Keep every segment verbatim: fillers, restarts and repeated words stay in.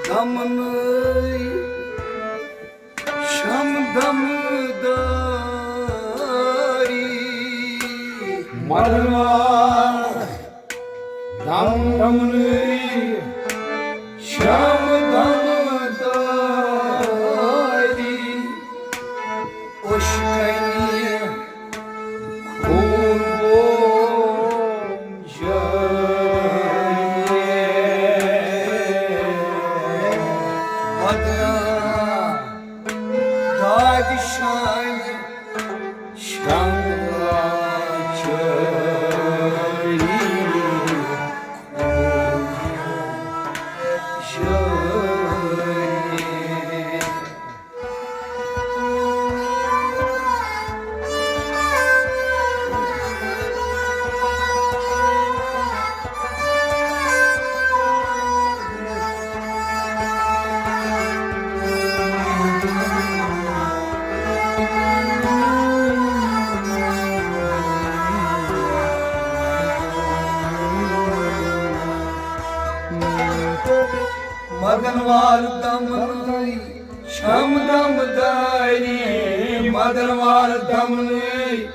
دمنٕے شم دمداری۔ مدن وار دم دمنٕے شم دمداری۔ اوٚش کنہِ خوٗن گوم جٲری۔ بدنا دادِ شانہِ شملا چٲری۔ خوٗن جٲری۔ مدن وار دمنٕے شم دمداری، مدن وار دمنٕے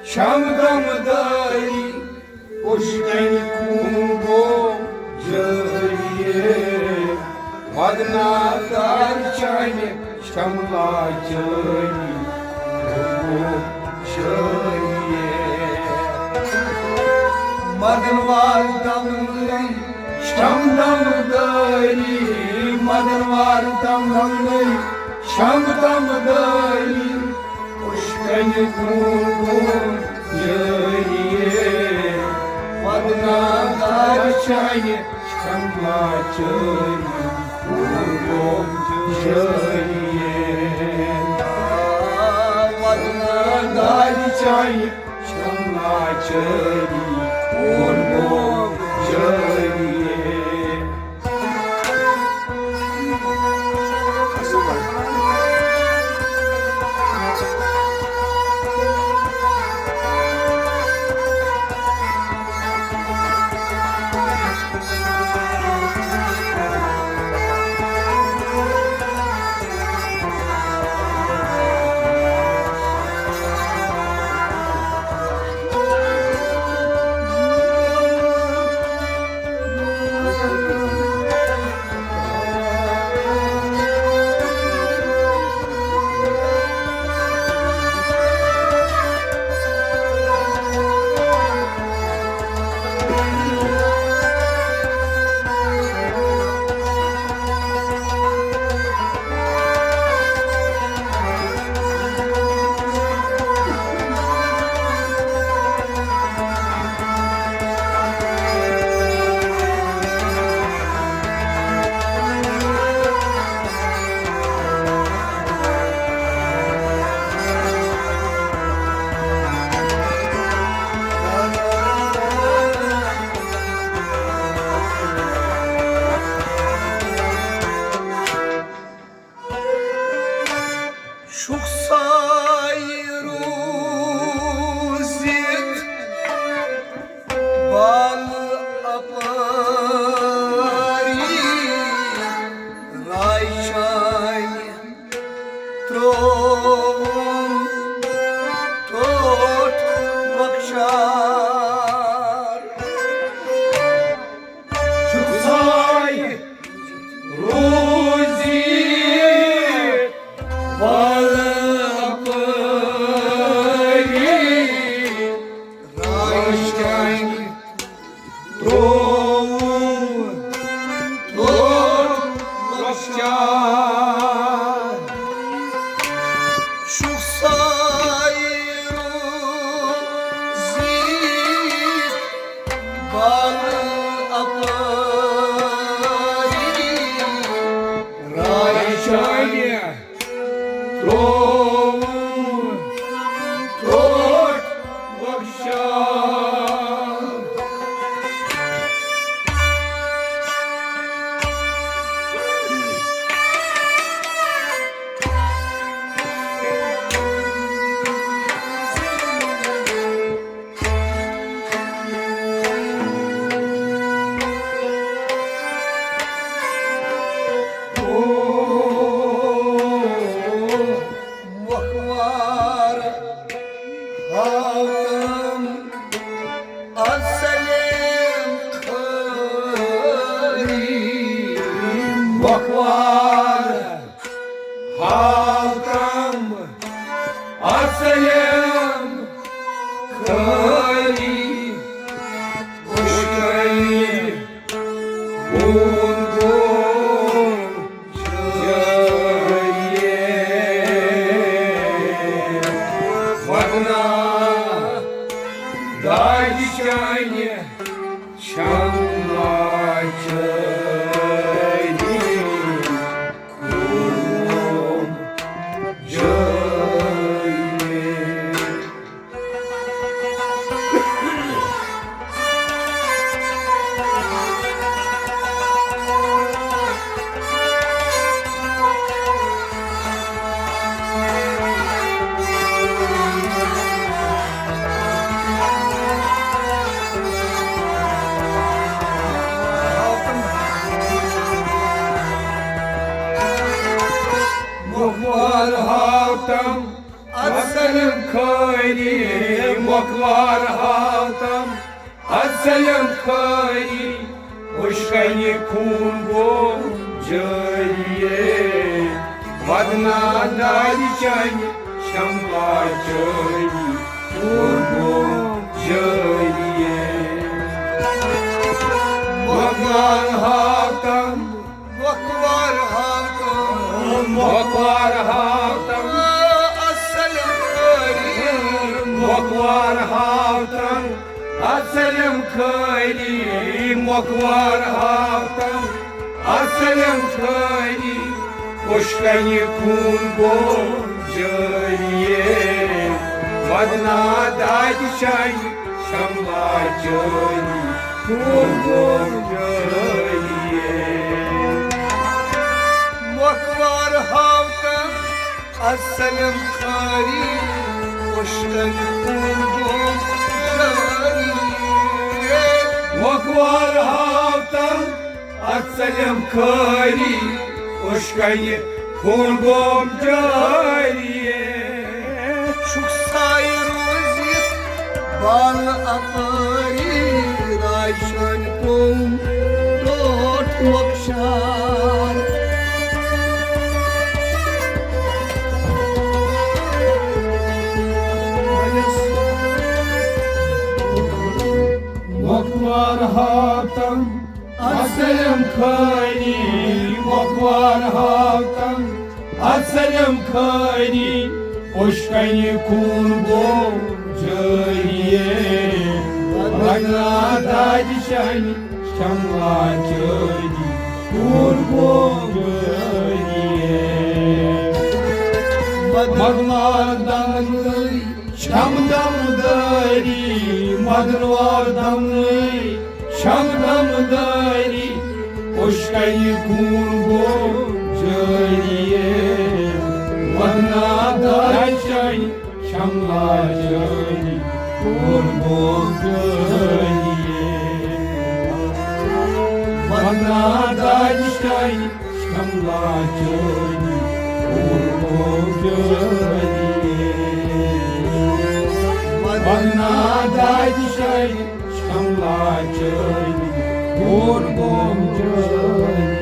شم دمداری۔ اوٚش کنہِ خوٗن گوم جٲری۔ مدنا دادِ شانہِ شملا چٲری۔ خوٗن گوم جٲری۔ مدن وار دمنٕے شم دمداری، مدن وار دمنٕے شم دمداری۔ اوٚش کنہِ خوٗن گوم جٲری۔ مدنا دادِ شانہِ شملا چٲری۔ خوٗن گوم جٲری۔ مدنا دادِ شانہِ شملا چٲری۔ خوٗن گوم جٲری۔ شُکھ سایہِ روٗزِتھ بالہٕ اپٲری، راے چانہِ ترٛووُم ٹوٹھ لۄکچار۔ شُکھ سایہِ روٗزِتھ بالہٕ اپٲری، راے چانہِ ترٛووُم ٹوٹھ لۄکچار۔ شُکھ سایہِ روٗزِتھ بالہٕ اپٲری، راے چانہِ ترٛووُم ٹوٹھ لۄکچار۔ بۄکوار ہاوتم اَتھ سٲلِم خٲری، وٕچھتَے خوٗن گوٚو جٲری۔ وَدنا دادِ چانہِ شملہ چٲری۔ مۄکوار ہاوتم اَتھ سٲلِم خٲری، مۄکوار ہاوتم اَتھ سٲلِم خٲری، اوٚش کنہِ خوٗن گوٚو جٲری۔ وَدنا دادِ چانہِ شملہ چٲری، خوٗن گوٚو جٲری۔ مۄکوار ہاوتم مۄکوار ہاوتم۔ مۄکوار ہاوتم۔ اَتھ سٲلِم خٲری۔ مۄکوار ہاوتم۔ اَتھ سٲلِم خٲری۔ مۄکوار ہاوتم۔ اَتھ سٲلِم خٲری۔ اوٚش کنہِ خوٗن گوٚو جٲری۔ وَدنا دادِ چانہِ شملہ چٲری، خوٗن گوٚو جٲری۔ مۄکوار ہاوتم اَتھ سٲلِم خٲری، اوٚش کنہِ خوٗن گوٚو جٲری۔ مۄکوار ہاوتم اَتھ سٲلِم خٲری، اوٚش کنہِ خوٗن گوٚو جٲری۔ چھُکھ سایہِ روٗزِتھ بالہٕ اپٲری، راے چھٲنۍ قوم ٹوٹھ مۄخشار۔ مۄکوار ہاوتم اَتھ سٲلِم خٲری، مۄکوار ہاوتم اَتھ سٲلِم خٲری، اوٚش کنہِ خوٗن گوٚو جٲری۔ وَدنا دادِ چانہِ شملہ چٲری، خوٗن گوٚو جٲری۔ مۄکوار دمنٕے چھم دم دٲری، مۄکوار دمنٕے چھم دم دٲری، اوٚش کنہِ خوٗن گوٚو جٲری۔ وَدنا دادِ چانہِ شملہ چٲری، خوٗن گوٚو جٲری۔ وَدنا دادِ چانہِ شملہ چٲری، خوٗن گوٚو جٲری۔ وَدنا دادِ چانہِ شملہ چٲری، خوٗن گوٚو جٲری۔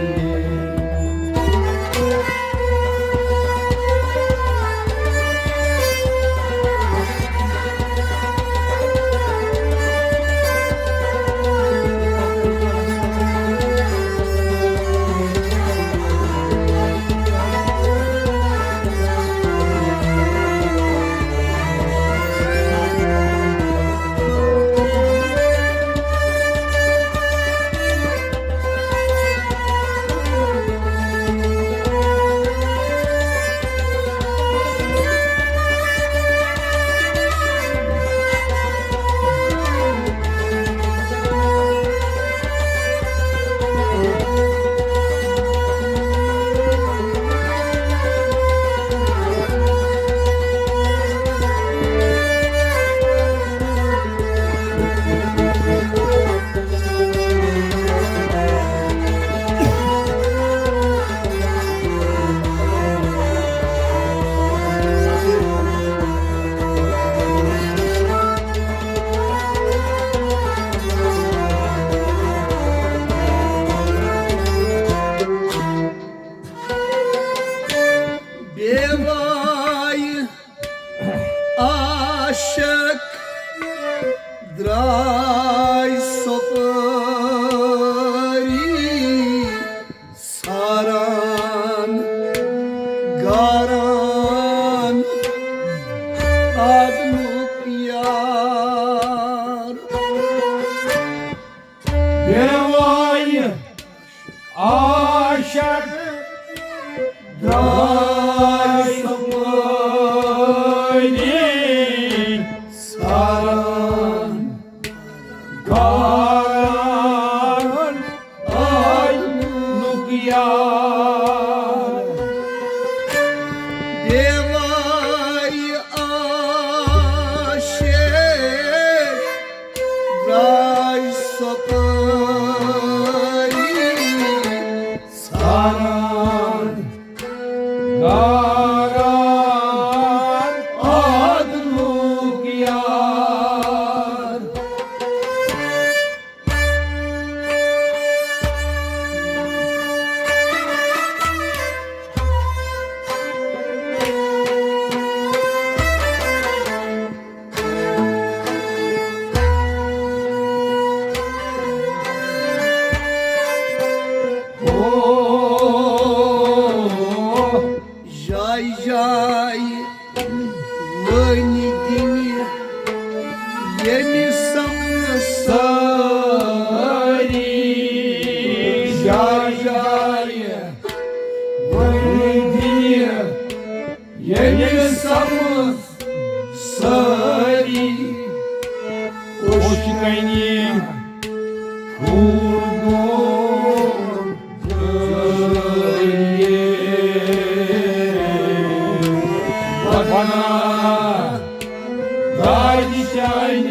عاشق درٛاے سۄ پٲری ساران، گاران آے نُک یار۔ بے وٲے عاشق درٛاے سۄ پٲری ساران، گاران آے نُک یار۔ جایہِ جایہِ وٲنۍ دِنہِ ییٚمہِ سمہٕ سٲری۔ جایہِ جایہِ وٲنۍ دِنہِ ییٚمہِ سمہٕ سٲری۔ اوٚش کنہِ خوٗن گوٚو جٲری۔ وطنا دادِ چانہِ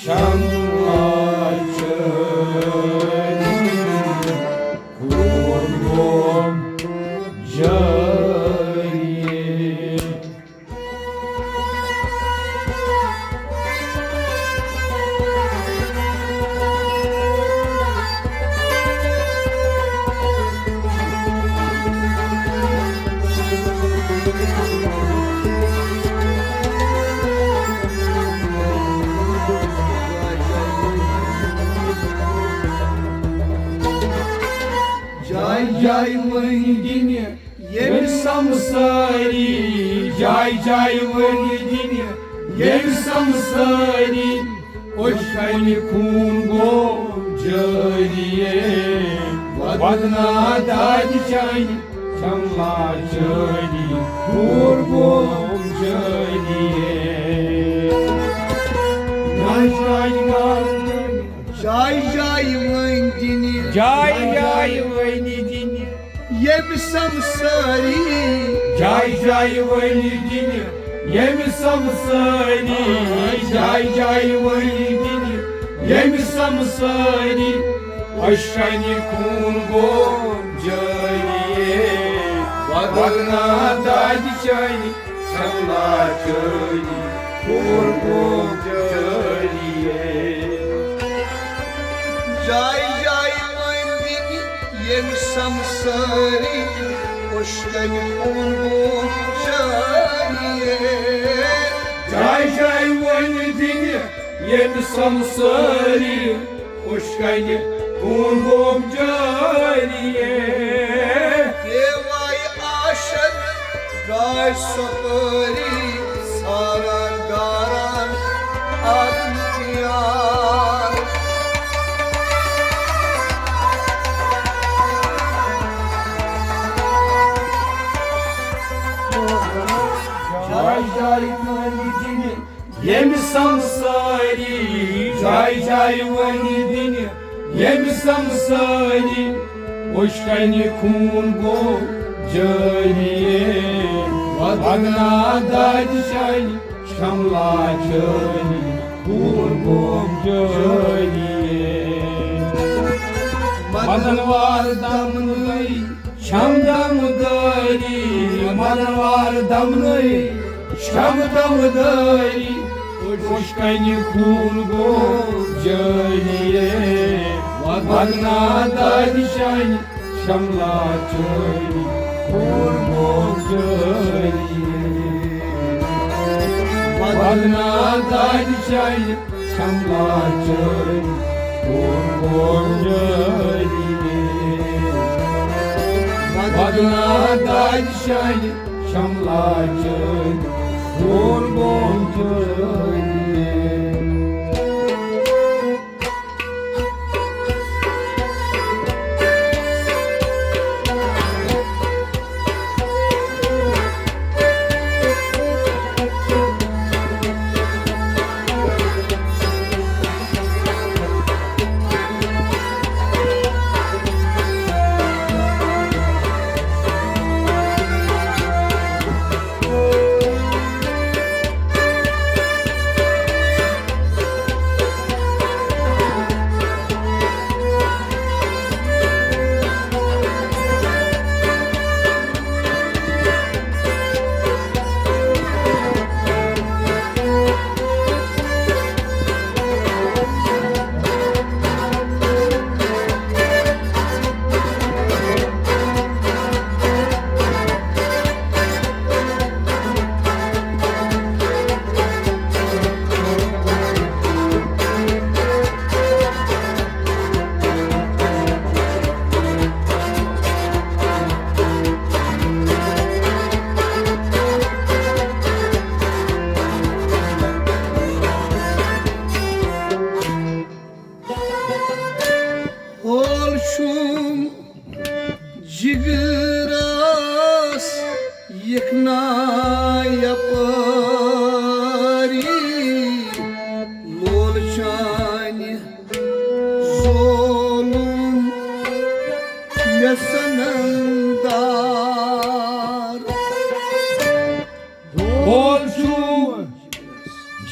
چھم لاچٲری۔ خوٗن گوٚو جٲری۔ جایہِ جایہِ وٲنۍ دِنہِ ییٚمہِ سمہٕ سٲری۔ جایہِ جایہِ وٲنۍ دِنہِ ییٚمہِ سمہٕ سٲری۔ اوٚش کنہِ خوٗن گوٚو جٲری۔ وطنا دادِ چانہِ چھم لاچٲری۔ خوٗن گوٚو جٲری۔ نہ جایہِ گام جایہِ جایہِ وٲنۍ دِنہِ۔ جایہِ جایہِ وٲنۍ دِنہِ ییٚمہِ سمہٕ سٲری۔ جایہِ جایہِ وٲنۍ دِنہِ ییٚمہِ سمہٕ سٲری۔ جایہِ جایہِ وٲنۍ دِنہِ ییٚمہِ سمہٕ سٲری۔ اوٚش کنہِ خوٗن گوٚو جٲری۔ وطنا دادِ چانہِ چھم لاچٲری۔ خوٗن گوٚو جٲری۔ جایہِ جایہِ وٲنۍ دِنہِ ییٚمہِ سمہٕ سٲری۔ اوٚش کنہِ خوٗن گوٚو جٲری۔ جایہِ جایہِ وٲنۍ دِنہِ ییٚمہِ سمہٕ سٲری۔ اوٚش کنہِ خوٗن گوٚو جٲری۔ بے وٲے عاشق درٛاے سۄ پٲری ساران گاران آے نُک یار۔ جایہِ جایہِ وٲنۍ دِنہِ ییٚمہِ سمہٕ سٲری۔ جایہِ جایہِ وٲنۍ دِنہِ ییٚمہِ سمہٕ سٲری۔ اوٚش کنہِ خوٗن گوٚو جٲری۔ وطنا دادِ چانہِ چھم لاچٲری۔ خوٗن گوٚو جٲری۔ مدن وار دمنٕے چھم دم دٲری، مدن وار دمنٕے چھم دم دٲری۔ اوٚش کنہِ خوٗن گوٚو جٲری۔ وطنا دادِ چانہِ چھم لاچٲری۔ خوٗن گوٚو جٲری۔ وطنا دادِ چانہِ چھم لاچٲری۔ خوٗن گوٚو جٲری۔ وطنا دادِ چانہِ چھم لاچٲری۔ خوٗن گوٚو جٲری۔ جگرس یکنا یپاری لول چانہِ ظلم مےٚ سنندار۔ بول چھُ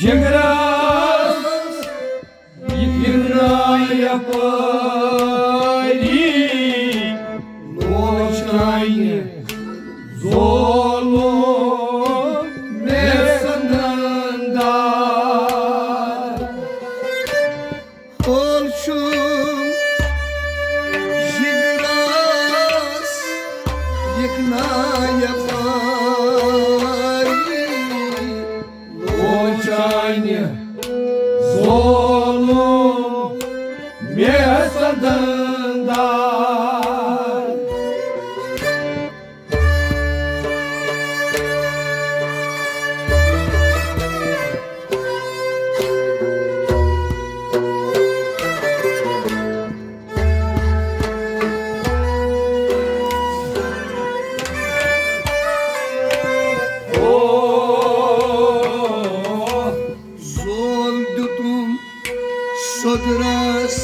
جگرس یہِ گِنٛدنہٕ یپٲری لوچھ کانہِ ظلم مےٚ سنندار۔ کول چھُم جگرس یِکنہٕ یپٲری لوچھ کانہِ ظلم مےٚ سنندار۔ زول دیُتُم سوٚدرس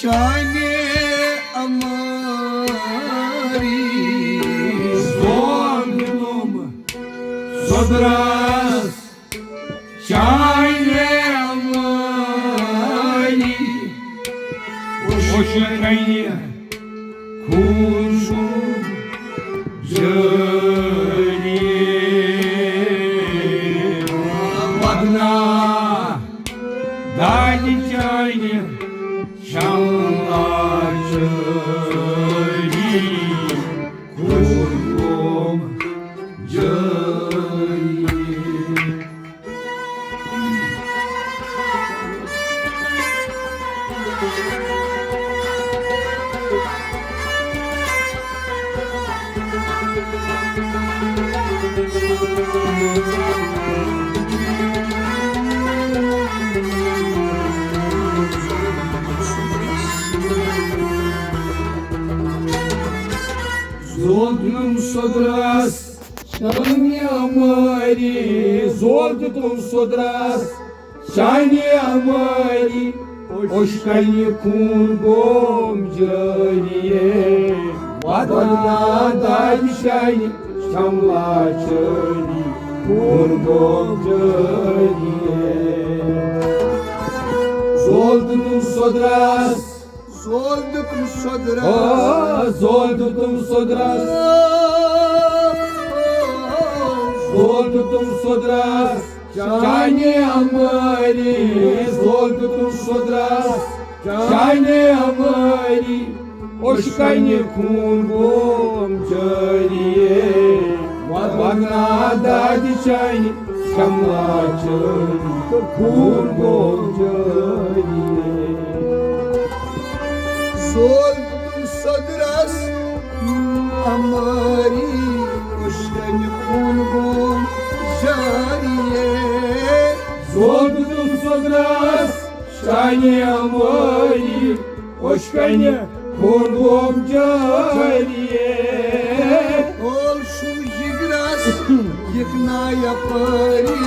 چانہِ امٲری۔ زول دیُتُم سوٚدرس چانہِ امٲری۔ اوٚش کنہِ خوٗن چھُم جٲری۔ ودنا دادِ چانہِ شملہ چٲری۔ خوٗن گوم جٲری۔ زول دیُتُم سوٚدرس چانہِ امٲری، زول دیُتُم سوٚدرس چانہِ امٲری۔ اوٚش کنہِ خوٗن گوم جٲری۔ ودنا دادِ چانہِ شملہ چٲری۔ خوٗن گوم جٲری۔ زول دیُتُم سوٚدرس زول دیُتُم سوٚدرس۔ آ، زول دیُتُم سوٚدرس۔ زول دیُتُم سوٚدرس چانہِ امٲری۔ زول دیُتُم سوٚدرس چانہِ امٲری۔ اوٚش کنہِ خوٗن گوم جٲری۔ ودنا دادِ چانہِ شملہ چٲری۔ خوٗن گوم جٲری۔ زول دیُتُم سوٚدرس امٲری۔ اوٚش کنہِ خوٗن گوم جٲری۔ زول دیُتُم سوٚدرس چانہِ امٲری۔ اوٚش کنہِ خوٗن گوم جٲری۔ کول چھُم جگرس یِکنہٕ یپٲری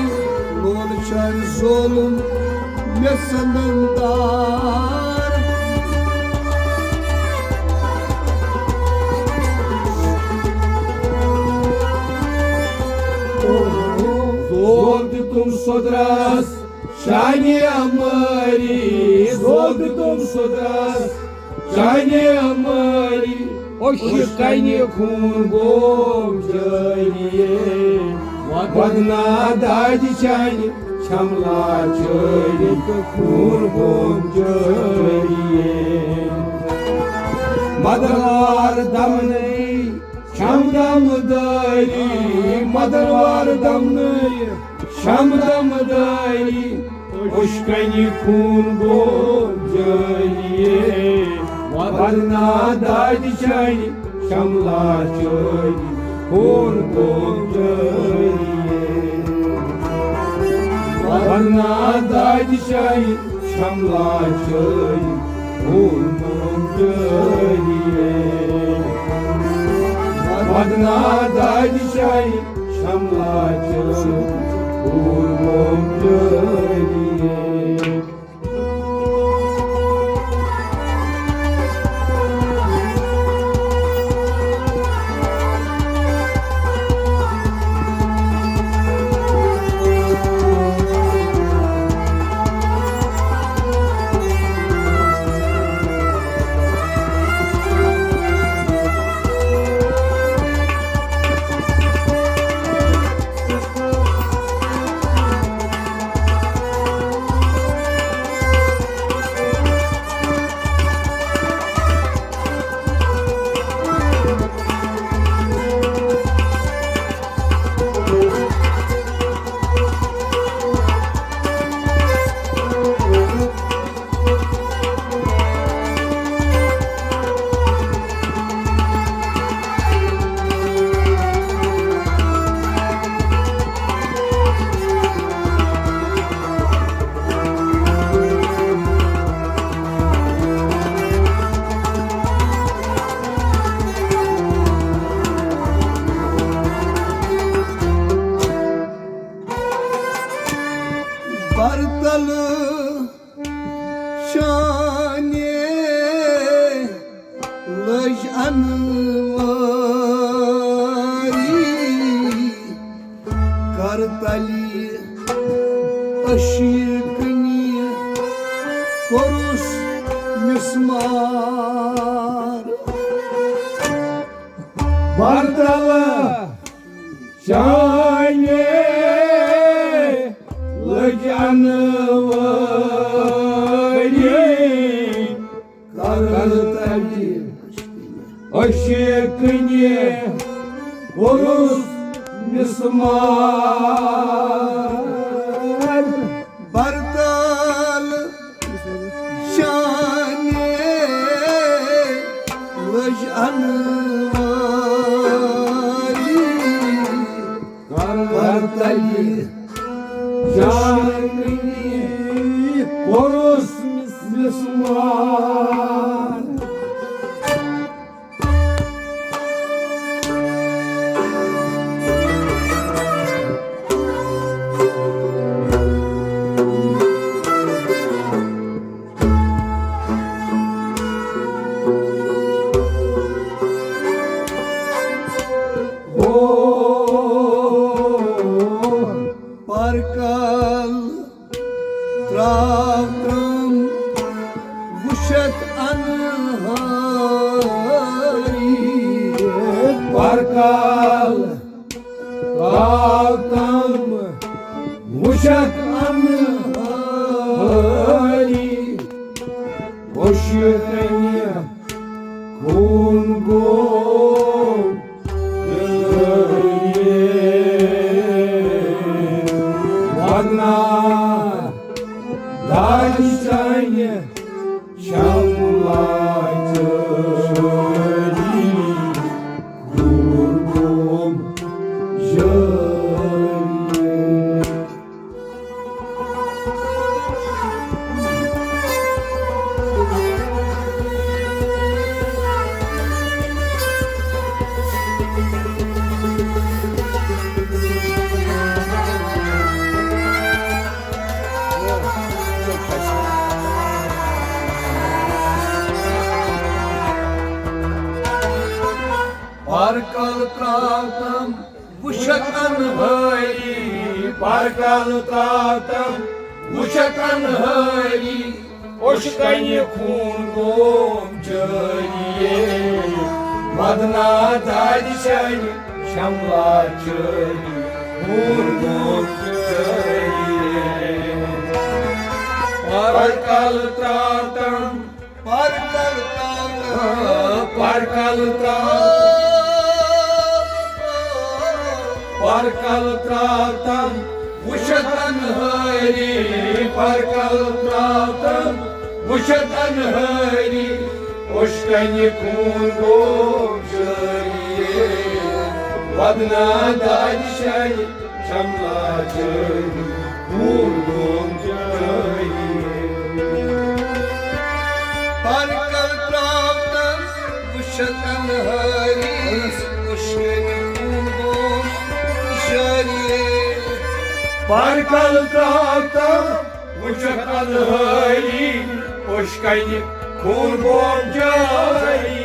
لول چانہِ ظلم مےٚ سنندار۔ زول دیُتُم سوٚدرس چانہِ امٲری۔ زول دیُتُم سوٚدرس چانہِ امٲری۔ اوٚش کنہِ خوٗن گوم جٲری۔ ودنا دادِ چانہِ شملہ چٲری۔ خوٗن گوم جٲری۔ مدروار دمنٕے چھم دم دٲری، مدروار دمنٕے چھم دم دٲری۔ اوٚش کنہِ خوٗن گوم جٲری۔ ودنا دادِ چانہِ شملہ چٲری۔ خوٗن گوم جٲری۔ ودنا دادِ چانہِ شملہ چٲری۔ خوٗن گوم جٲری۔ ناداد شاہی شملہ چل پور گوم جاری۔ برتل شانے لٔج انوٲری، کرتلی اشیکنی کوٚرُس مسمار۔ برتل شانے لٔج انوٲری، کرتلی اشیکنی کوٚرُس مسمار۔ برتل شانے لٔج انوٲری، کرتلی شانے کوٚرُس مسمار۔ او پرکل تراوتم وُچھتھ انہٲری، پرکل تراوتم وُچھتھ انہٲری، وُچھ کنہِ خوٗن گوٚو ودنا دادِ چانہِ شملہ چٲری، دوٗر گوم جٲری۔ پرکل تراوتم وُچھتھ انہٲری، پرکل تراوتم وُچھتھ انہٲری، اوٚش کنہِ خوٗن گوم جٲری۔ ودنا دادِ چانہِ شملہ چٲری، خوٗن گوم جٲری۔ پرکل تراوتم پرکل تراوتم، پرکل تراوتم، پرکل تراوتم وُچھتھ انہٲری، پرکل تراوتم وُچھتھ انہٲری، اوٚش کنہِ خوٗن گوم جٲری۔ ودنا دادِ چانہِ شملہ چٲری، خوٗن گوم جٲری۔ پرکل تراوتم وُچھتھ انہٲری، پرکل ترٛاوتم وُچھکھ انہٲری، اوٚش کنہِ خوٗن گوم جٲری۔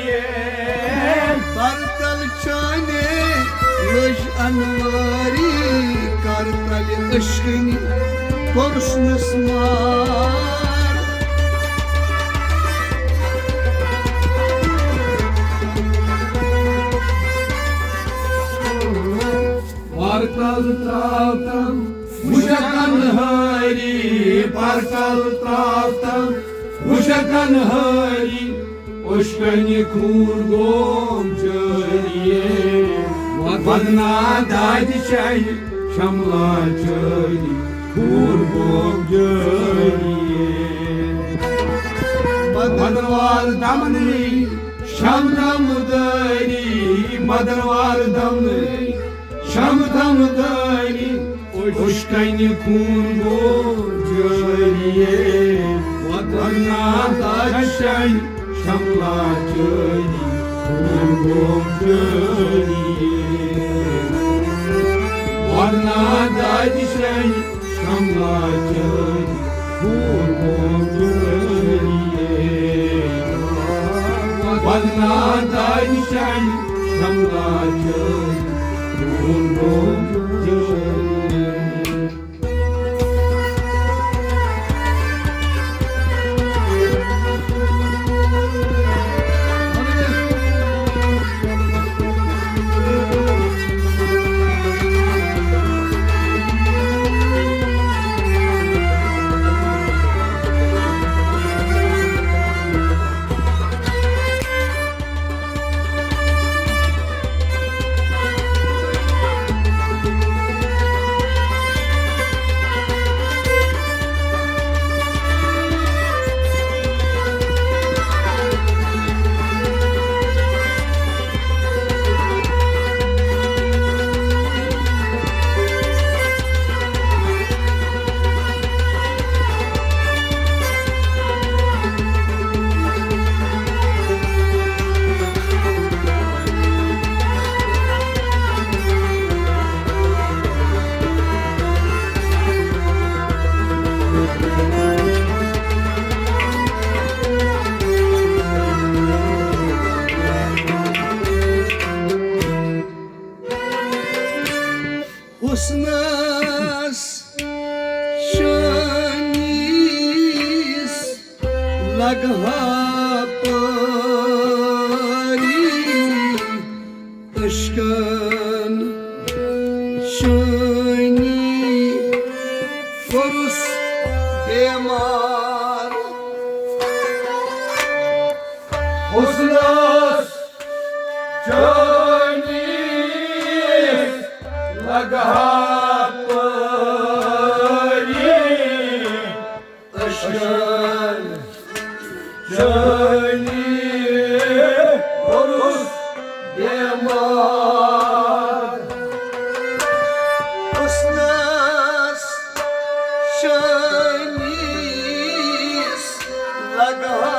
پرتل چانے لٔج انوٲری، کرتل عشقنہِ کوٚرُس مسمار۔ پرتل ترٛاوتم وُچھکھ انہٲری، پرتل ترٛاوتم وُچھکھ انہٲری، اوٚش کنہِ خوٗن گوم جٲری۔ ودنا دادِ شاہہِ شملا چٲری، خوٗن گوم جٲری۔ مدن وال دمنٕے شم دم دٲری، مدن وال دمنٕے شم دم دٲری، اوٚش کنہِ خوٗن گوم جٲری۔ وطن نادا شاہہِ شملا چٲری، خوٗن گوم جٲری۔ وطن نادا شاہہِ شملا چٲری، خوٗن گوم جٲری۔ وطن نادا شاہہِ شملا چٲری، خوٗن گوم جٲری۔ حسنس شٲنِس لگہٕ ہا پٲری، عشقن شٲنی کوٚرُس بیمار۔ حسنس چٲنِس لگہٕ ہا پٲری، عشقن چٲنی کوٚرُس بیمار۔ حسنس چٲنِس لگہٕ ہا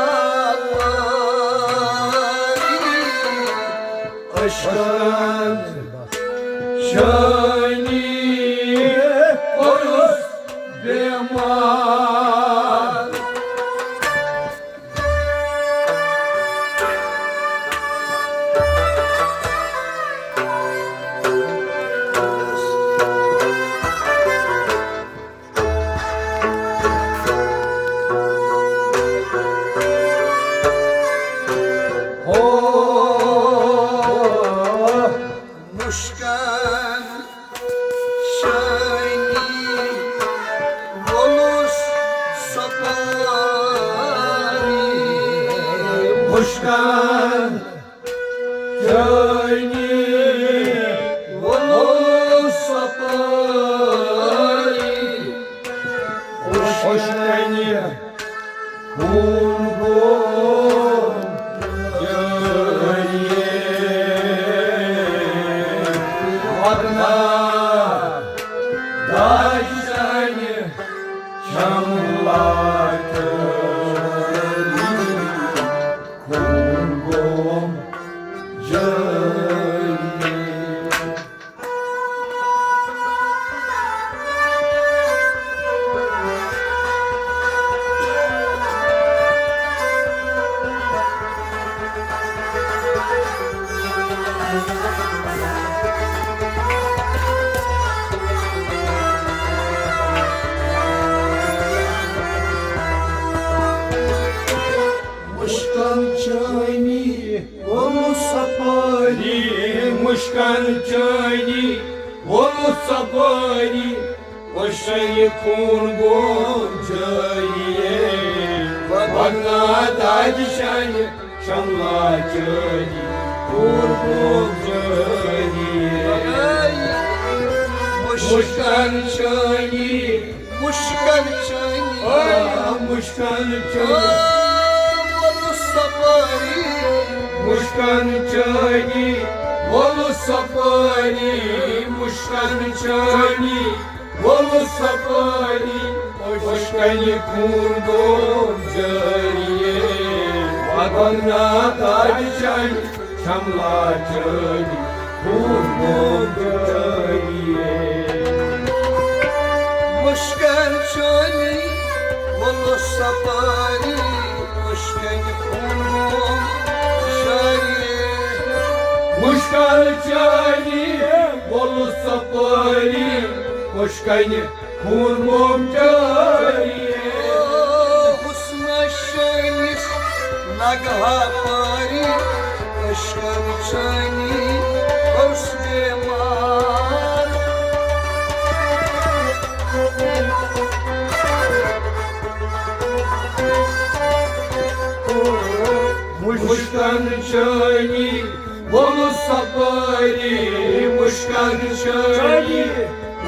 پٲری، عشقن شٲنی کوٚرُس بیمار۔ ہو مُشکَن شٲنی وولُس سپاری۔ مُشکَن شٲنی وولُس سپاری۔ خوش، خوش کنہِ خوٗن گوٚو جٲری۔ وطنا داج سانہِ شملہ چٲری۔ خوٗن گوٚو جٲری۔ مُشکَن چٲنی ووٚنُس سپٲری، مُشکَن چٲنی ووٚنُس سپٲری، وٕچھن یہِ خوٗن گوٚو جٲری۔ وَدنا دادِ شانہِ شملا چٲری، خوٗن گوٚو جٲری۔ مُشکَن چٲنی، مُشکَن چٲنی، آ، مُشکَن چٲنی۔ آ، ووٚنُس سپٲری۔ مُشکَن چٲنی، ووٚنُس سپٲری، مُشکَن چٲنی، ووٚنُس سپٲری، پُشکنہِ خوٗن گوٚو جٲری۔ وَدنا دادِ شانہِ شملا چٲری، خوٗن گوٚو جٲری۔ مُشکَن چٲنی ووٚنُس سپٲری، پُشکنہِ خوٗن گوٚو جٲری۔ مُشکَن چٲنی ووٚنُس سپٲری، پُشکنہِ خوٗن گوٚو جٲری۔ حُسنہٕ شٲنِس نگہٕ ہا پٲری، عشقن چٲنی کوٚرُس بیمار۔ مُشکَن چٲنی ووٚنُس سپٲری، مُشکَن چٲنی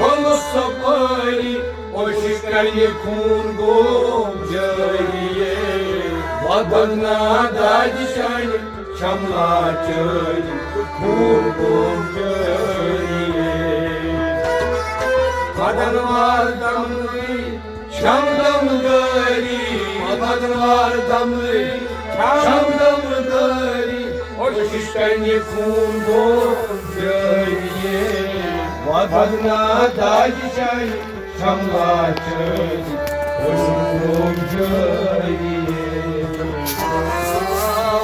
ووٚنُس سپٲری، پُشکنہِ خوٗن گوٚو جٲری۔ وَدنا دادِ شانہِ شملا چٲری، خوٗن گوٚو جٲری۔ وَدن وار دمنٕے شمدم دٲری، وَدن وار دمنٕے شمدم دٲری، پُشکنہِ خوٗن گوٚو جٲری۔ وَدنا دادِ شانہِ شملا چٲری، خوٗن گوٚو جٲری۔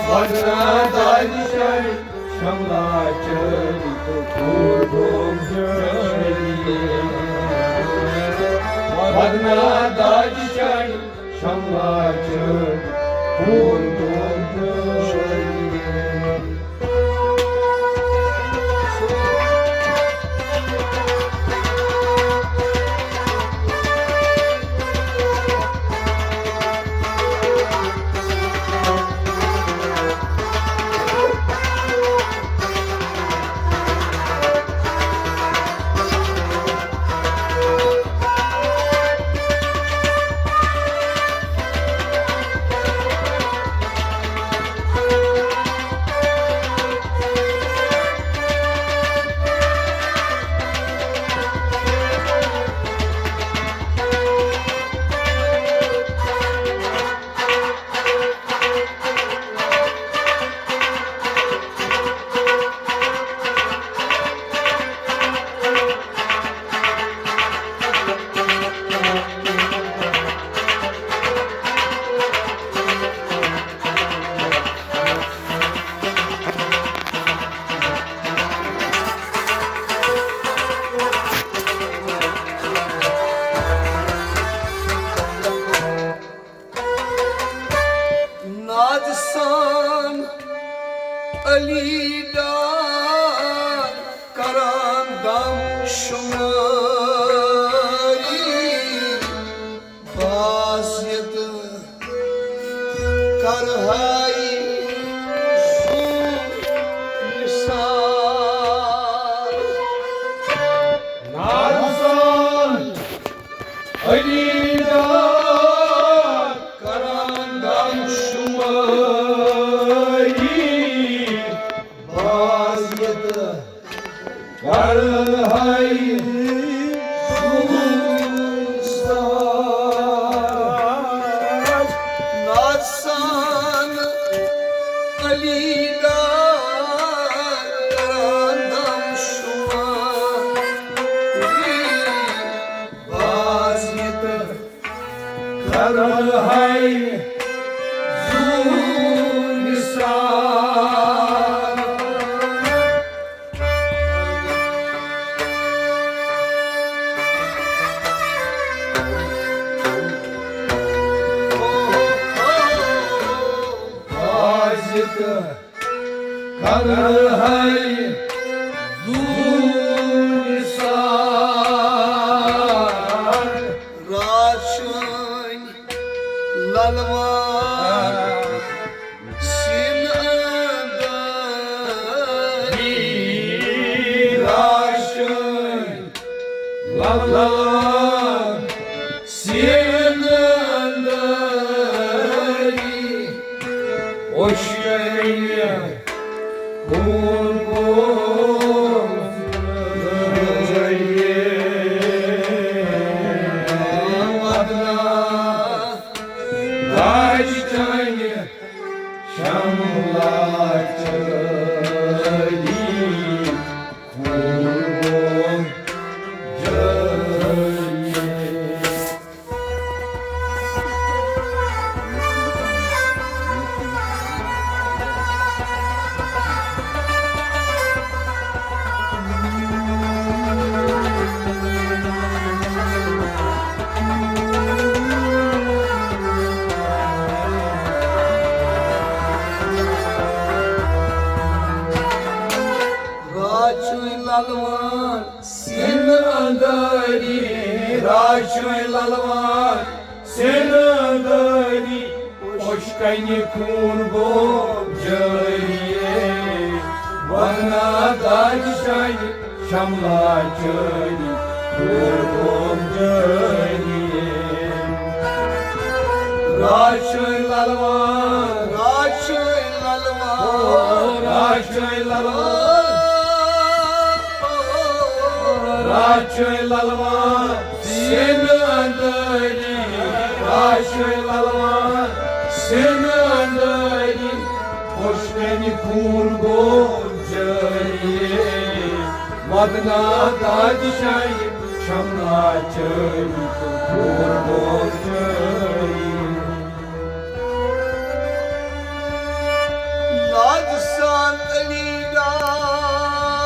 وَدنا دادِ شانہِ شملا چٲری، خوٗن گوٚو جٲری۔ وَدنا دادِ شانہِ شملا چٲری، خوٗن گوٚو جٲری۔ نازسان علی ڈار کران دم شماری، باز یتہٕ کرہائی سُہ نثار۔ نازسان علی ڈار کران دم شماری، باز یتہٕ کرہائی سُہ نثار۔ نازسان علی ڈار کران دم شماری، باز یتہٕ کرہائی سُہ نثار۔ کرہے زوٗنہِ سار۔ راتھ چھُنۍ للوان سِنہٕ اندر۔ راتھ چھُنۍ للوان سِنہٕ اندر۔ اوشکے خوٗن گوٚو زٲیِل۔ ودنا داجہِ چانہِ شملہ چٲری۔ خوٗن گوٚو زٲیِل۔ راتھ چھُے للوان سِنہٕ اندٲری، راتھ چھُے للوان سِنہٕ اندٲری، اوشکنہِ خوٗن گوٚو جٲری۔ ودنا داجہِ چانہِ شملہ چٲری، خوٗن گوٚو جٲری۔ راتھ چھُے للوان، راتھ چھُے للوان، راتھ چھُے للوان۔ راتھ چھُے للوان سِنہٕ اندٲری، راتھ چھُے للوان سِنہٕ اندٲری۔ اوشکنہِ خوٗن گوٚو جٲری۔ ودنا داجہِ چانہِ شملہ چٲری، خوٗن گوٚو جٲری۔